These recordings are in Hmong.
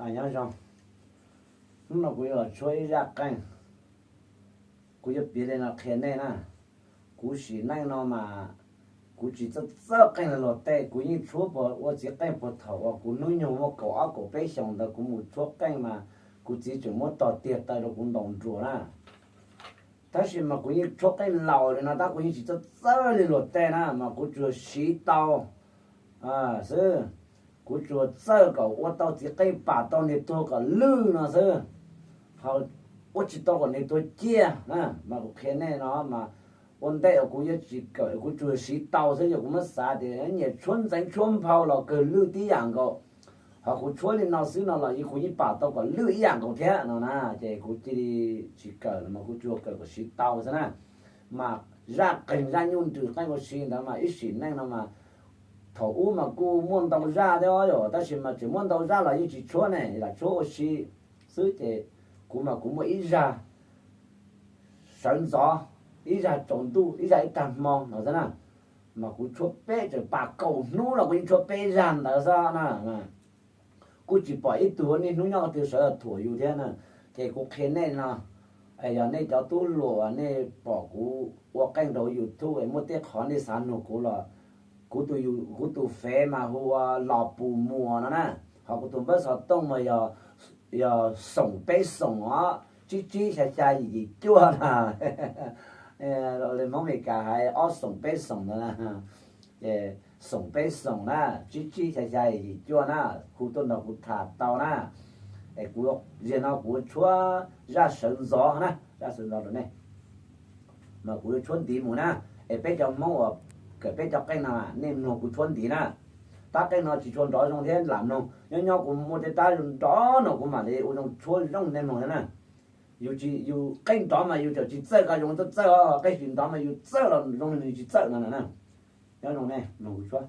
Nyob zoo, hnub no kuv yuav los tshuab ib zaj qeej. Kuv yuav piav li no qhia nej na. Kuv sim neej no mas kuv tsis txawj txawj qeej li luag tej, kuv yeej tshuab puag ua txiv qeej puag thaum uas kuv hnub nyoog muaj kaum ob kaum peb xyoos ntawd kuv mus tshuab qeej mas kuv txiv tseem muab tog tiag taw rau kuv ntaus nruas na. Tab sis mas kuv yeej tshuab qeej laus li no tab kuv yeej tsis txawj txawj li luag tej na mas kuv tsuas siv tau xwb. Kuv tsuas txawj kom ua tau txiv qeej pam tau niag tuag kom lwj no xwb, ho ua tsis tau kom niag tuag ciaj na. Mas kuv qhia nej no mas ua ntej uas kuv yuav tsis kawm kuv tsuas siv tau xwb, yog kuv muab xav tias nyiam tshuab ntxeev tshuab nphau los kawg lwj tib yam nkaus, ho kuv tshuab li no xwb no los kuv yeej pam tau kom lwj ib yam nkaus thiab no na. Ces kuv cia li tsis kawm los mas kuv tsuas kawm kom siv tau xwb na. Mas zaj qeej zaj nyuj nrws qeej ua si ntawd mas ib sim neej no mas thaum ub mas kuj muaj ntau zaj thiab yom, tab sis mas tseem muaj ntau zaj los yeej tsis tshuab ne, lam tshuab ua si xwb. Ces kuv mas kuv muaj ib zaj sawv ntxov, ib zaj tsaus ntuj, ib zaj ib tag hmo no xwb na. Mas kuv tshuab peb, tseem pam kaum hnub los kuv yeej tshuab peb zaj ntawd xwb na. Kuj tsis pom ib tug niaj hnub nyob qhov twg sawv los thuam yus thiab na. Ces kuv qhia nej no, yog nej cov tub hluas nej pom kuv ua qeej rau YouTube es muaj tej qhov nej xav nug kuv los, kuv tus, kuv tus fev mas hu ua Los Pus Muas no na, ho kuv tus npawb xov tooj mas yog, yog xoom peb xoom os, tsib tsib xya xya yim yim cuaj na. Li Hmoob Amelikas hais ob xoom peb xoom ntawd na. Ces xoom peb xoom na, tsib tsib xya xya yim yim cuaj na, hu tuaj nrog kuv tham tau na. Es kuv, zaum no kuv tshuab zaj sawv ntxov na, zaj sawv ntxov rau nej. Mas kuv yuav tshuab ntiv mus na, es peb cov Hmoob uas kawm peb cov qeej no nej mloog kuv tshuab ntiv na. Tab qeej no tsis tshua nrov zoo thiab lam mloog, nyob nyob kuv muaj tej tab nrov no kuv mam li ua zoo tshuab zoo nej mloog thiab na. Yus tsis, yus qeej nrov mas yus txawm tsis txawj ko zoo txawj txawj os, qeej tsis nrov mas yus txawj los zoo li nws tsis txawj no na. Nyob zoo nej mloog kuv tshuab.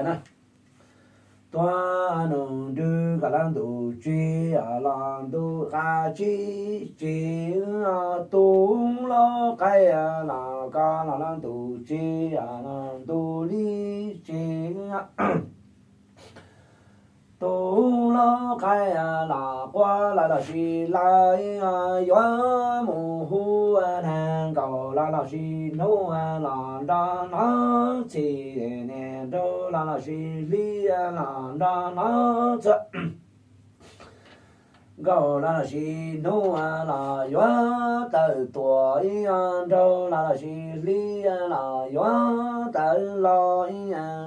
na. Tuag nus nrwg kom lawv ntuj tsim los ntuj qab tsib tsim, tu lauj qaib los koj los lawv ntuj tsim los ntuj li tsim. Tu lauj qaib los quaj los los sis lawv yuav mus hu, nag nkaus los los sis hnub los nrog hnub txhis, niam nraug los los sis hli los nrog hnub txhua. Nkaus los los sis hnub los yuav tawm tuaj, nraug los los sis hli los yuav tawm los,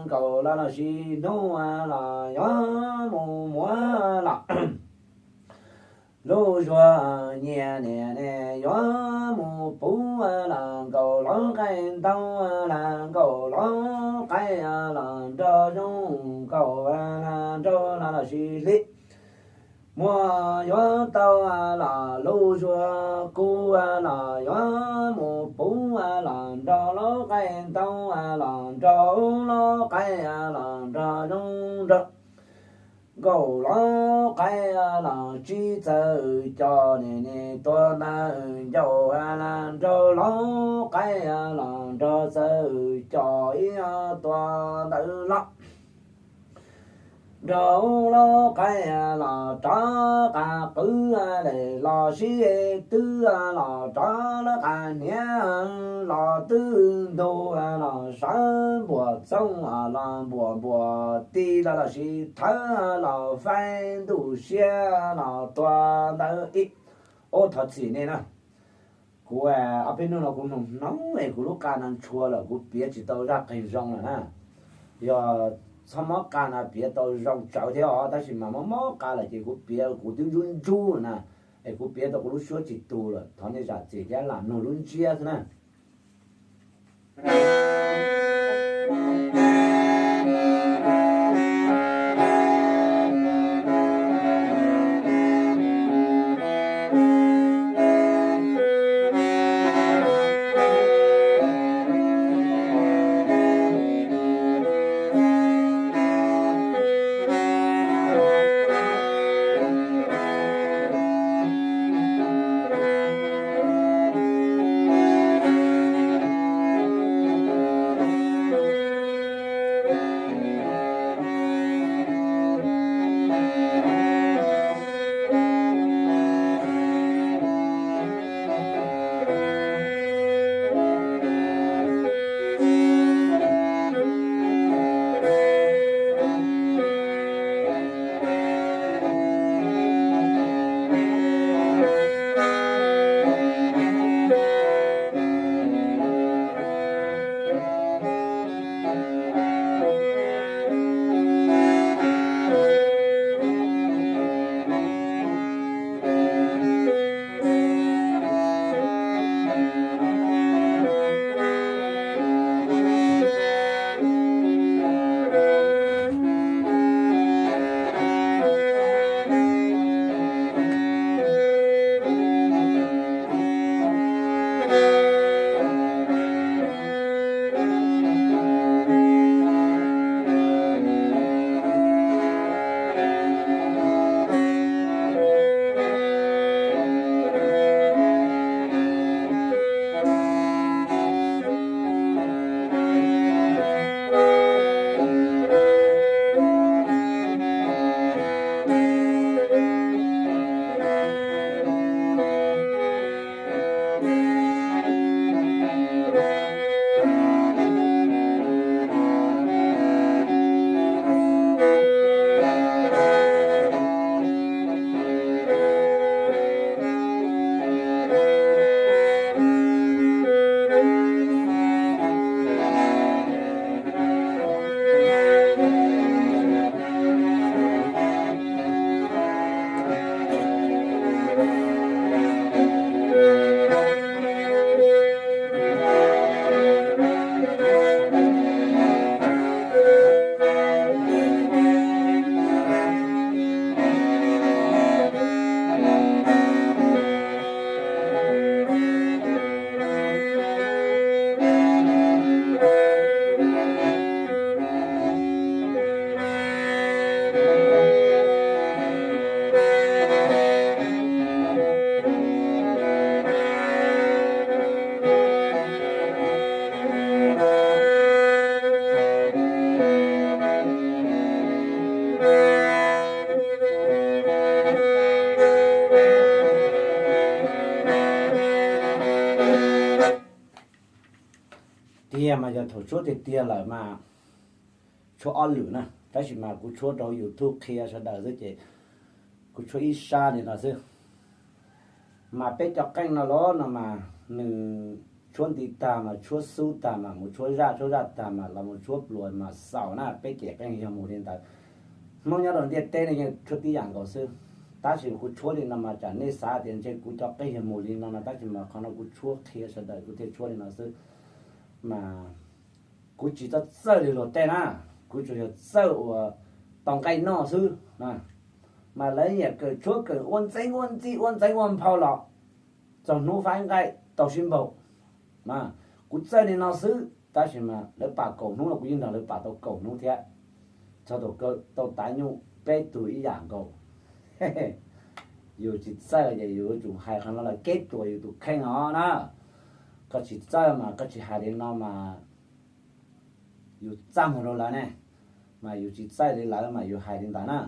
nkaus los los sis hnub los yuav mus muab los. Lub zuag nyias niam ne yuav mus puv los nkaus lauj qaib ntoo, los nkaus lauj qaib los nrog zoo, nkaus los nraug los los sis hli. Muaj yuav tau los lub zuag kub los yuav mus puv los nrog lauj qaib ntoo, los nrog lauj qaib los nrog zoo nrog. Nkaus lauj qaib los tsib txawm cos, niam niam tuaj ntawm ncaus, nraug lauj qaib los nrog txawm cos ib tuaj ntawm los. Nraug lauj qaib los rov qab qwv, los sib twb los rov lawv qab hniav, los twb ntug los sawv npuas txooj, los npuas npuas ti los los sis thawv los faib ntuj siab los tuaj ntawm ib. Ub, thov txim nej na. Kuv ob peb hnub no kuv hnoos hnoos es kuv lub qa no ntshua lawm, kuv piav tsis tau zaj qeeg zoo lawm na. Yog txhob mob qa no piav tau zoo tsawv thiab os, tab sis mas mob mob qa lawm ces kuv piav kuv twb ntsub ntsub na, es kuv piav tau kuv lub suab tsis tu lawm, thov nej zam txim thiab lam mloog lub ntsiab xwb na. Tiag mas yog thaum tshuab tiag tiag lawm mas tshuab ob lwm na, tab sis mas kuv tshuab rau YouTube qhia sawv daws xwb ces kuv tshuab ib sab li no xwb. Mas peb cov qeej no los no mas nws tshuab nti tag mas tshuab xub tag mas mus tshuab zaj, tshuab zaj tag mas los mus tshuab pluas mas xaus na, peb cov qeej yog mus li ntawd. Hmoob nyob rau ntiaj teb no yeej tshuab tib yam nkaus xwb. Tab sis kuv tshuab li no mas tsam nej xav tias ntshe kuv cov qeej yog mus li no no, tab sis mas qhov no kuv tshuab qhia sawv daws kuv thiaj tshuab li no xwb. Mas kuv tsis txawj txawj li luag tej na, kuv tsuas yog txawj uas tau nqaij noj xwb. Mas lawv nyiam kawm tshuab kawm ua ntxeeb ua ntxij ua ntxeev ua nphau los txog hnub faib nqaij tau sib npaug. Kuv txawj li no xwb, tab sis mas lawv pam kaum hnub los kuv yeej nrog lawv pam tau kaum hnub thiab. Txog thaum kawg tau tav nyuj peb tug ib yam nkaus. Yus tsis txawj ces yus yuav tsum hais qhov no los keb tuam yus tus kheej os na. Koj tsis txawj mas koj tsis hais li no mas yus txaj muag rau lawv ne, mas yus tsis txawj li lawv mas yus hais li ntawd na.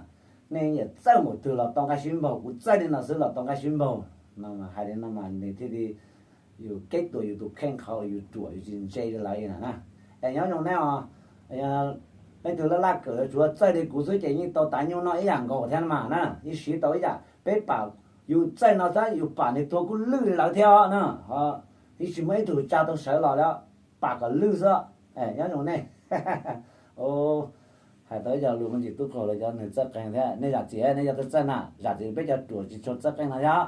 Nej yeej txawj npaum twg los tau nqaij sib npaug, kuv txawj li no xwb los tau nqaij sib npaug no, hais li no mas nws thiaj li yus keb tuam yus tus kheej qhov uas yus ruam yus tsis ntse li lawv li na. Es nyob zoo nej os, leej twg laj laj kawm tsuas txawj li kuv xwb ces yeej tau tav nyuj noj ib yam nkaus thiab mas na, yeej siv tau ib yam. Peb pam yus txawj no xwb yus pam nws tuag kuj lwj li lawv thiab os na. Yeej tsis muaj ib tug tsa tau sawv los li, pam kom lwj xwb. Nyob zoo nej. Hais tau ib co lus me ntsis tub qaug lawv cov nws txawj qeej thiab. Nej zam txim, nej cov txawj txawj na, zam txim peb cov ruam tsis tshua txawj qeej no thiab.